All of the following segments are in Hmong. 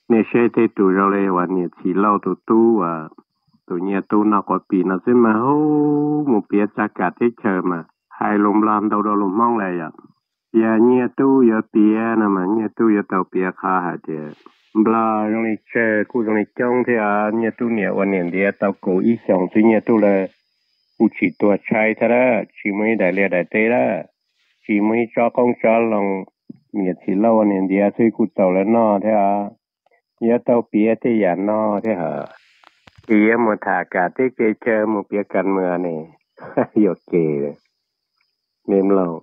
Nej saib tej tus zoo li uas niam Txhim Lauj tus tub uas tus Nyiaj Tub noj quav pim no xwb mas hu mus piav txog kam teb chaws mas hais lus Nplog ntau dua lus Hmoob lawm yom. Yog Nyiaj Tub yuav piav no mas Nyiaj Tub yuav tau piav qhov hais tias Nplog zoo li tsawg kuj zoo li coob thiab os. Nyiaj Tub niam ua niam ntiav tau kaum ib xyoos xwb Nyiaj Tub lawv kuj tsis tuag tshaib thiab lawm, tsis muaj ib daim liaj daim teb lawm, tsis muaj ib tsob qoob tsob loo, niam Txhim Lauj ua niam ntiav xwb kuj tau lawv noj thiab os. Yuav tau piav tej yam no thiab hos, es yuav mus tham kam teb kev chaw mus piav kas mws ne, yuam kev. Nej mloog,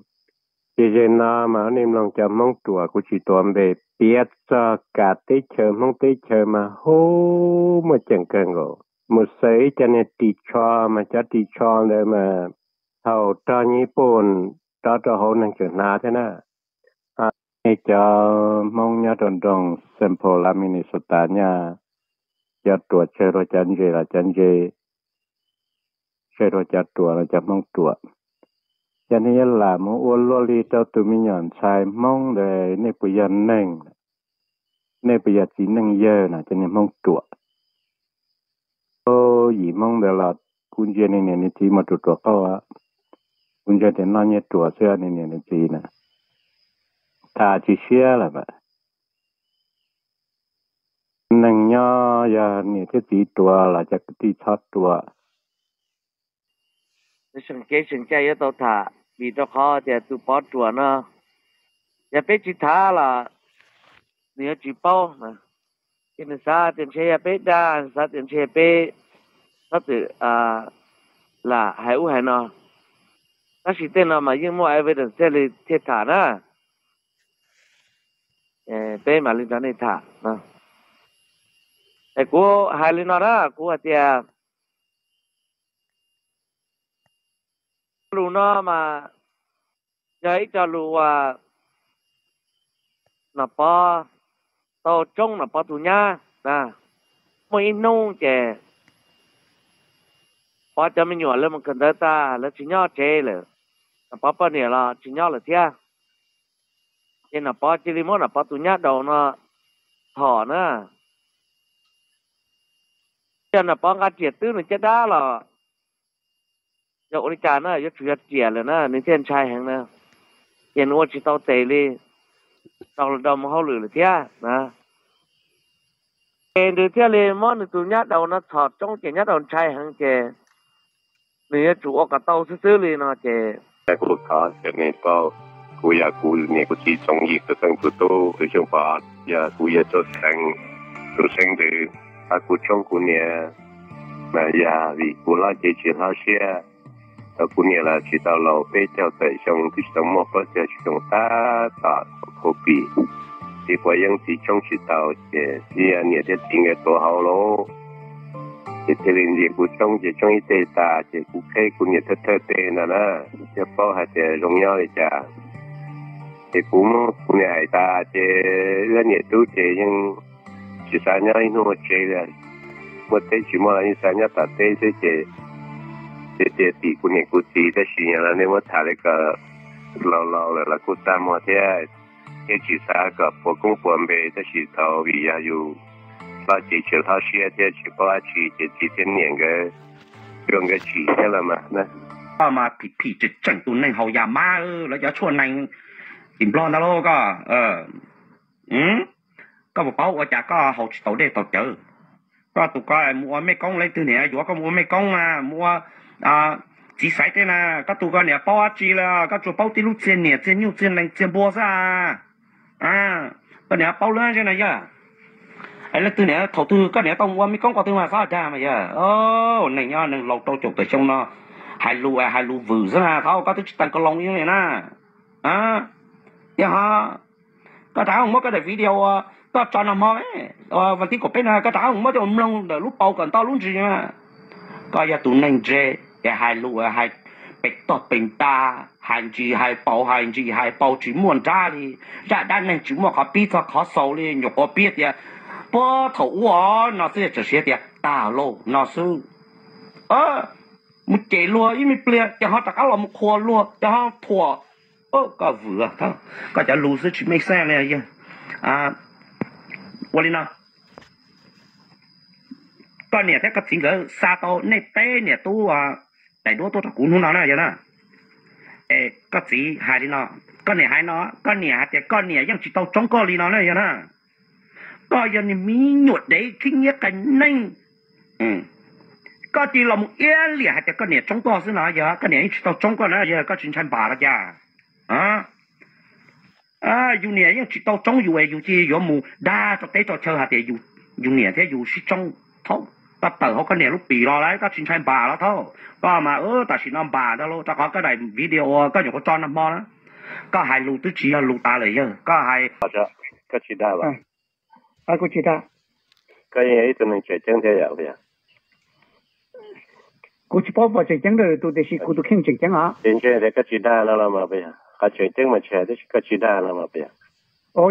ces ze no mas nej mloog cov Hmoob ruam kuv tsis tuav npe, piav txog kam teb chaws Hmoob teb chaws mas hu muaj ceem kawg nkaus. Mus xaws ib co niag ris tsho mas cov ris tsho ntawd mas thaum rog nyib puj rov rau hauv neeg tseem hnav thiab na. Nej cov Hmoob nyob rau nroog Saint Paul Minnesota nyaj, cov ruam tsawg dua cov ntse los cov ntse, tsawg dua cov ruam los cov Hmoob ruam. Yog nej yuav lam mus ua luaj li rau tus me nyuam ntxhais Hmoob ntawd, nej puas yog neeg? Nej puas yog txiv neej yawg no cov niag Hmoob ruam? Yim Hmoob ntawd los kuv ntsia nws niam nws txiv mas ruam ruam qauj, kuv ntsia tias noj nyiaj ruam xwb nws niam nws txiv na. Tham tsis siab lawm mas. Neeg nyob yog niam thiab txiv ruam los cov kwv tij txhob ruam. Seem ceeb seem cai yuav tau tham vim rau qhov tias tus Pov ruam no, yog peb tsis tham los nws yuav tsis paub. Ces nws xav tias ntshe yog peb dag, nws xav tias ntshe peb txhob txwm lam hais ub hais no. Tab sis tej no mas yeej muaj evidence thiaj li thiaj tham na. Peb mam li nrog nej tham. Es kuv hais li no na, kuv hais tias lus no mas yog ib co lus uas Nom Pov tau tsoob Nom Pov tus nyab. Muaj ib hnub ces Pov cov me nyuam lawv mus kawm ntawv tag lawv tsis nyob tsev lawm, Nom Pov poj niam los tsis nyob lawm thiab. Ces Nom Pov cia li muab Nom Pov tus nyab daus no thom na. Yog Nom Pov nqa riam twb nws caj dab los yog ua li cas na, yuav tsum yog riam lawm na nws thiaj ntshai heev na. Ces nws ua tsis tau tes li, tau los rau mus hauj lwm lawm thiab na. Ces nws thiaj li muab nws tus nyab daus no txhom roob ces nyab daus ntshai heev ces nws yuav tsum ua kom tau xwb xwb li no ces. Kuv thov cov neeg paub, kuv yog kuv niam kuv txiv Txoov Yim Kawm Xeeb tus tub, Xyooj Pov, yog kuv yawg Txuj Xeeb tus xeeb ntxwv, kuv tshoob kuv niam mas yog vim kuv hlob cev tsis hlob siab. Thaum kuv niam los tsis tau laus, peb caug tawm xyoo twb tsis tau muaj plaub caug xyoo tab tom khuv pim, txiv quav yeeb txiv tshoob tsis tau ces txiv niam thiab txiv nkawd tuav hauv lauj. Ces thiaj li ntxias kuv tshoob ces tshoob ib teg tas ces kuv qheb kuv niam thawj thawj teg ntag na, thiaj paub hais tias zoo nyob li cas. Ces kuv muab kuv niam hais tas ces wb niam tub ces yeej tsis xav nyob ib hnub ua tsev li, muaj teb tsis muaj los yeej xav nyob tom teb xwb ces, ces tias tim kuv niam kuv txiv tab sis yog los nej muab tham li kom laus laus lawm los kuj txaj muag thiab, thiaj tsis xav kom puas koob puas npe tab sis thaum vim yog yus hlob cev tsis hlob siab thiab tsis paub dab tsi ces txiv thiab niam nkawd cuag nkawd tsim thiab los mas. Koj mas phim phim tseem tseem tus neeg haus ya mab, lawv cov tshuaj nees tim Nplog ntag lauj koj. Koj puas paub ua cas koj haus tsis tau dej tau cawv? Koj tus ko mus ua mej koob, leej twg niam yuav koj mus ua mej koob na, mus ua txiv xaiv tej na, koj tus ko niam paub dab tsi li, koj tsuas paub tib lub txiaj niam txiaj nyuj txiaj nees txiaj npua xwb. Koj niam paub lawm zeb na yog. Leej twg niam thaum twg koj niam tau mus ua mej koob qhov twg mas xob dag mas yog. Neeg nyob neeg laus rau caum tawm xyoo no hais lus hais lus vwm xwb na, thaum koj twb tsis teem ko loo li na. Yog ho koj rov muab koj daim video koj tso nag hmo, vas thib kaum peb no koj rov muab coj mloog ntawm lub paus kom ntau lub ntsis. Koj yog tus neeg ntse es hais lus hais pem toj pem nta, hais ntsis hais paus hais ntsis hais paus tsis muaj nrab li, zaj dab neeg tsis muaj qhov pib txog qhov xaus li, nyuam qhuav piav tias puag thaum ub no xwb, txawm siv tias tag lauj no xwb. Mus cem luag ib me pliag ces ho rov qab los mus qhuas luag ces ho thuam. Koj vwm, koj cov lus xwb tsis make sense li yog. Ua li no, koj niam thiab koj txiv nkawd xa tau nej peb niam tub daim duab tuaj rau kuv hnub no na yog na. Es koj txiv hais li no, koj niam hais no, koj niam hais tias koj niam yeej tsis tau tsoob koj li no na yog na. Koj yog niag me nyuam dev khib nyiab qai neeg, koj cia li los mus iab liam hais tias koj niam tsoob koj xwb no yog koj niam yeej tsis tau tsoob koj na yog koj tsis ntshai npam los cas? Yus niam yeej tsis tau tsoob yus es yus cia yuav mus dag rau teb rau chaw hais tias yus niam thiab yus sib tsoob. Thaub, koj tawm hauv koj niam lub pim los lawm koj tsis ntshai npam los thaub. Koj mas tam sim no npam ntag lauj, rau qhov koj daim video koj nyuam qhuav tso nag hmo na, koj hais lus twb tsis yog lus tas lawm yog koj hais. Koj tsis dag los? Kuv tsis dag. Koj yeej yog ib tug neeg tseem ceeb thiab yom? Kuv tsis paub puas tseem ceeb rau tus tiam sis kuv tus kheej tseem ceeb os. Ces ntshe tias koj tsis dag no los mas puas yog? Qhov tseem ceeb mas tsis hais tab sis koj tsis dag no mas puas yog?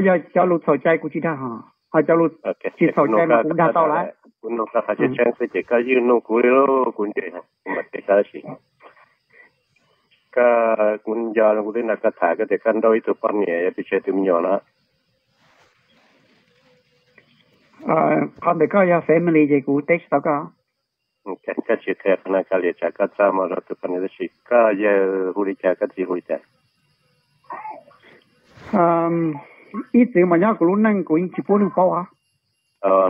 Yog cov lus txhaum cai kuv tsis dag hos, ho cov lus tsis txhaum cai mas kuv dag tau lawm. Kuv nug koj qhov tseem ceeb xwb ces koj ywj nug kuv li lauj, kuv ntse mas teb koj tab sis koj, kuv nco kuv twb nrog koj tham koj tias koj nrauj ib tug poj niam yog pes tsawg tus me nyuam no. Qhov ntawm koj yog family ces kuv teb tsis tau koj. Koj tsis qhia qhov no koj li cas, koj txaj muag rau tus poj niam tab sis koj yawg hu li cas koj txiv hu li cas? Ib txwm mas nyob kuv lub neej kuv yeej tsis pub neeg paub os.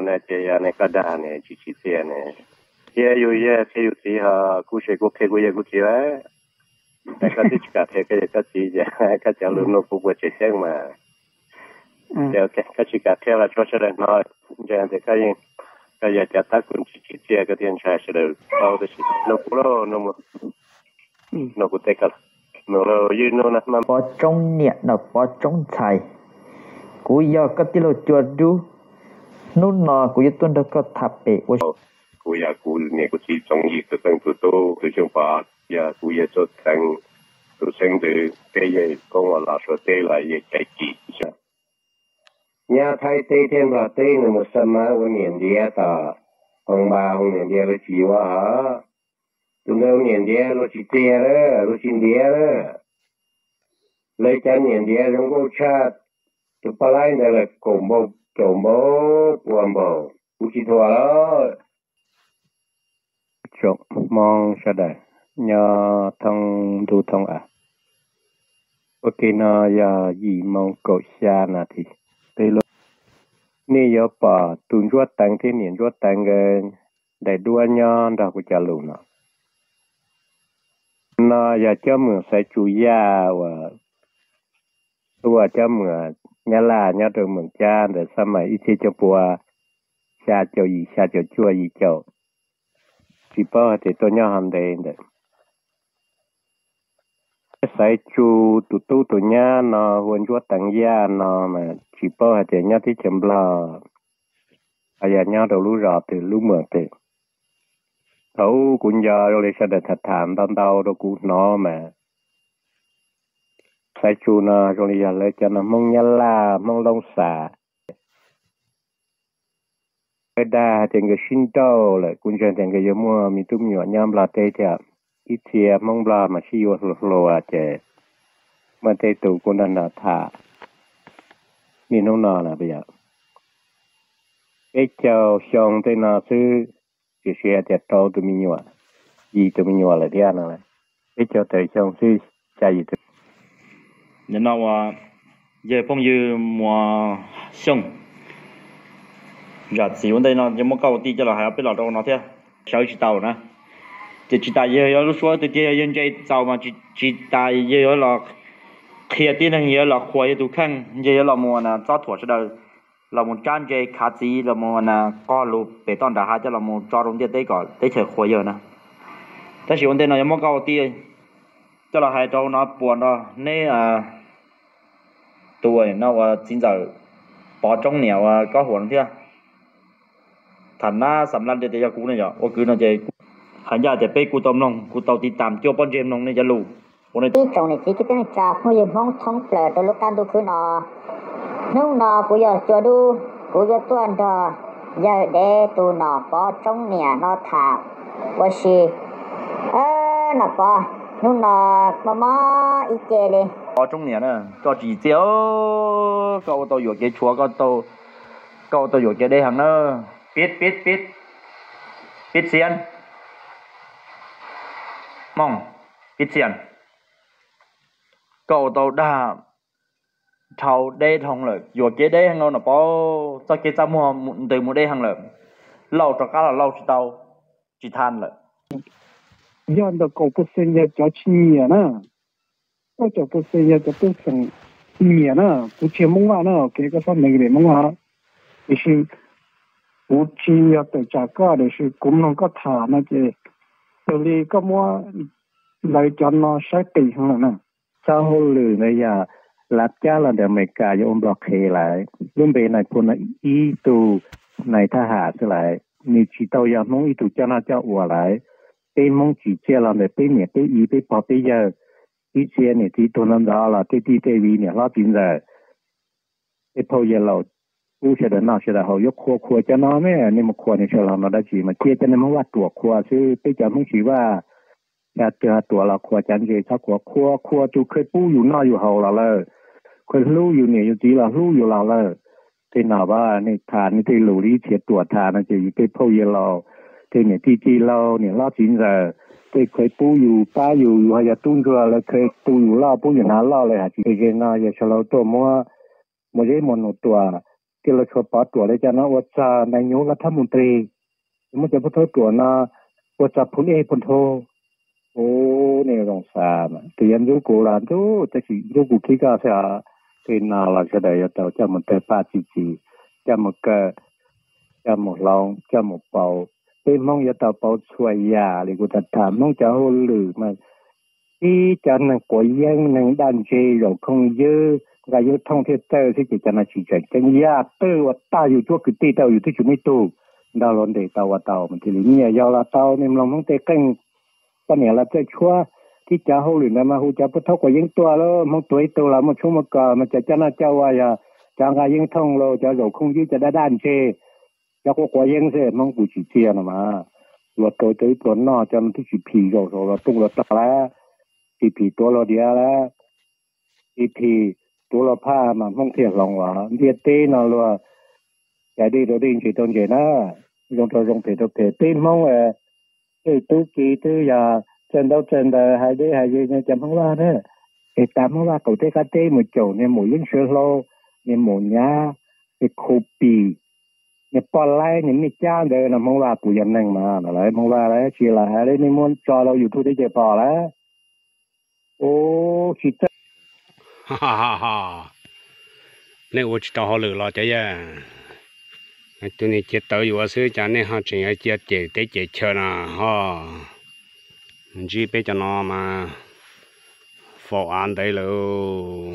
Ne ces yog ne koj dag ne tsis tsim txiaj ne, thiab yus yawg thiab yus txiv ho kuv se kuv qhia kuv yawg kuv txiv lawm. Koj twb tsis kam qhia koj yawg koj txiv ces koj cov lus nug kuv puas tseem ceeb mas. Ces koj tsis kam qhia los tsuav sawv daws hnov, ntseeg tias koj yeej, koj yog cov tab kuv tsis tsim txiaj koj thiaj ntshai sawv daws paub tab sis nug kuv lauj, nug kuv teb koj, nug lauj, ywj nug no. Pov tsoob niam no pov tsoob ntxhais, kuv yog koj tij laug cua dub, hnub no kuv yuav tuaj nrog koj tham pem ua. Kuv yog kuv niam kuv txiv Txoov Yim tus teej tus tub tus xyooj pov, yog kuv yawg Txuaj Teev tus xeeb ntxwv, peb yawg koob uas los Suav teb los yawg Caiv Kim. Nyab Thaib teb thiab Nplog teb nws mus xa mab ua niam ntiav tom Koos Npas, niam ntiav luag tsis yuav hos. Tus ntawd ua niam ntiav luag tsis txiag, luag tsis ntiav. Lawv cov niam ntiav zoo nkauj tshaj, tus paj laib ntawd lawm kaum npaug, kaum npaug, pua npaug, kuv tsis thuam lawm. Tsoom Hmoob sawv daws nyob thoob ntuj thoob av, ua ke no yog yim moo kaum xya nas this. Peb lub, nej yuav pom tus Ntsuab Teev thiab niam Ntsuab Teev nkawd daim duab nyob nrog kuv cov lus no. No yog Cob Mwm Xaiv Tsu Yaj uas tuaj, Cob Mwm Nyab Laj nyob rau Mwm Cab ntawm xab mais ib txhiab cuaj pua xya caum yim, xya caum cuaj, yim caum, tsis paub hais tias tuaj nyob ho ntev ntawm. Xaiv Tsu tus tub tus nyab no hu ua Ntsuab Teev Yaj no mas tsis paub hais tias nyob teb chaws Nplog, yog nyob rau lub zos twg lub mws twg. Thaum ub kuv nco zoo li sawv daws tham tham ntau ntau rau kuv hnov mas Xaiv Tsu no zoo li yog lawv cov no Hmoob Nyab Laj, Hmoob Loob Xas. Lawv dag hais tias nkawd sib nrauj lawm, kuv ntseeg tias nkawd yuav muaj me tub me nyuam nyob Nplog teb thiab. Ib txhia Hmoob Nplog mas sib yuav hluas hluas ces muaj tej tus kuv nrog nrog tham niaj hnub no na, yog peb caug xyoo tej no xwb, tiam sis hais tias rau tus me nyuam, yim tus me nyuam lawm thiab no. Peb caug tawm xyoo xwb, xya yim tus. Nim no uas yawg phooj ywg Muas Xyooj zam txim ua ntej no muab koj ua tij coj los hais peb los rau no thiab, sawv tsis tau na. Ces tsis tas yawg yuav lub suab tiag tiag yog yawg ntse txaus mas tsis tas yawg yuav los qhia tib neeg, yawg los qhuas yawg tus kheej, yawg yuav los mus txob thuam sawv daws, los mus tsab ntse khav txiv, los mus qog lus pem toj nram hav coj los mus tso rau ntiaj teb kom teb chaws qhuas yawg na. Tab sis ua ntej no yuav muab koj ua tij coj los hais rau no puas nrog neb tus no ua txiv ntxawm Pov Tsoob niam ua Kob Huam no thiab. Tham nab xam laj tias yog kuv ne yog ua kwv no ces hais ncaj tias peb kuj tau mloog, kuj tau tiv tam cuaj pob ntseg mloog nej cov lus. Ib tsoom niam txiv kwv tij neej tsa phooj ywg Hmoob thoob plaws rau lub qab ntuj khwb no, hnub no kuv yog Cua Dub, kuv yuav tuaj nrog yawg dev tus nom Pov Tsoob niam no tham ua si. Nom Pov, hnub no mob mob ib ce li. Pov Tsoob niam na, koj tsis txiaj, koj ua tau yuam kev tshuav, koj tau Koj tau yuam kev deb heev na. Pib, pib, pib, pib xiab, moos, pib xiab. Koj tau dag dhau deb dhau lawm, yuam kev deb heev no Nom Pov. Txoj kev txaj muag ntws mus deb heev lawm. Lauj rov qab los lauj tsis tau, tsis thaj lawm. Yog ntawm kaum pua xees yog cov tsis nyiam na, kaum pua xees yog cov pej xeem nyiam na. Kuv tsis yog Hmoob Vaj na, ok, koj txhob neeg vim Hmoob Vaj. Tiam sis kuv tsis yog tawm tsam koj, tiam sis kuv mloog koj tham no ces xws li koj muab lawv cov no saib qis heev lawm na. Txoj hauj lwm ntawd yog Lav Cab los ntawm Amelikas yuav ua Nplog qhev lawm. Lub npe nais phoo no ib tug nais thab ham xwb lawm, nws tsis tau yog Hmoob ib tug coj noj coj ua lawm. Peb Hmoob tsim txiaj los ntawm peb niam peb txiv peb pog peb yawg, ib txhia niam txiv tuag ntxov ntxov los tej tij tej viv niam hlob txiv ntxawm, tej phauj yawg laus pub sawv daws noj sawv daws haus, yuav qhuas qhuas cov no ne, nej mus qhuas nws sawv los no dab tsi mas cia cov neeg Hmoob Vaj ruam qhuas xwb. Peb cov Hmoob tsis Vaj, cas twg ho ruam los qhuas cov ntse, txhob qhuas, qhuas qhuas tus khaws pub yus noj yus haus los lawm, khaws hlub yus niam yus txiv los hlub yus los lawm. Tej no nej tham nej tej lus li ib txhia ruam tham no ces yus tej phauj yawg laus, tej niam tij tij laug niam hlob txiv ntxawm, tej khaws pub yus pab yus, yus ho yog tub ntsuag lawv khaws tu yus loj pub yus hnav loj lawm hais tias ze no yog sawv laus tuaj muab muas zeb muas num ruam, tej laus tshua pov ruam li cas no ua txog nais nyuv los thab mus ris, muab cov pub thaub ruam no ua txog phu ej phu nthub. Ub, nej zoo xav, tus yog ntxub kuv los ntxub, tab sis ntxub kuv khib koj xwb os. Tej no los sawv daws yuav tau coj mus tawg paj txi txiv, coj mus kaw, coj mus hloov, coj mus pauv. Peb Hmoob yuav tau pauv txhua yam li kuv tham tham Hmoob cov hauj lwm mas ib cov neeg quav yeeb neeg daj ntse zaum khooj ywb nqa yeeb thooj thiaj txawj xwb ces cov no tsis tseem ceeb. Yam twg uas tag yus cuab kwv tij tau yus twb tsis muaj ib tug nrog luag ntes tau ua tau mas thiaj li nyiam yau los tau. Nej mloog Hmoob tej qeej, poj niam los txawj tshuab, thiab cov hauj lwm ntawd mas hu cov pub thaub quav yeeb tuaj lauj, Hmoob tuag ib tug los muaj tshoob muaj kos mas cov coj noj coj ua yog cov nqa yeeb thooj lauj, cov zaum khooj ywb cov daj daj ntse, cov quav quav yeeb xwb. Hmoob kuv tsis txiaj no mas, luag rau rau ib pluag noj cov no twb tsis phim zaum saum los rooj los tog lawm, tsis phim tuav luag diav lawm, tsis phim tuav luag phaj mas Hmoob thiaj hloov los ntiaj teb no luag cais dej rau dej ntses rau ntses na, zoo rau zoo phem rau phem. Peb Hmoob tej tub ki twb yog txawj ntaub txawj ntawv hais deb hais ze cov Hmoob Vaj na, es tas Hmoob Vaj qaum teb qab teb mus caum niag maum yeeb sawv hlau, niag maum nyav, niag khu pim, niag poj laib, niag mej cab ntawd no Hmoob Vaj puas yog neeg mas no lawv Hmoob Vaj lawv tsis lam hais li nej muab tso rau YouTube teb chaws pom lawm. Ub, tsis txawj. Nej ua tsis tau hauj lwm los cov yawg, tus niag cia tawv yuav xwb cas nej ho tseem yuav cia cem teb cem chaw no ho. Ntsib peb cov no mas faus av ntev lawm.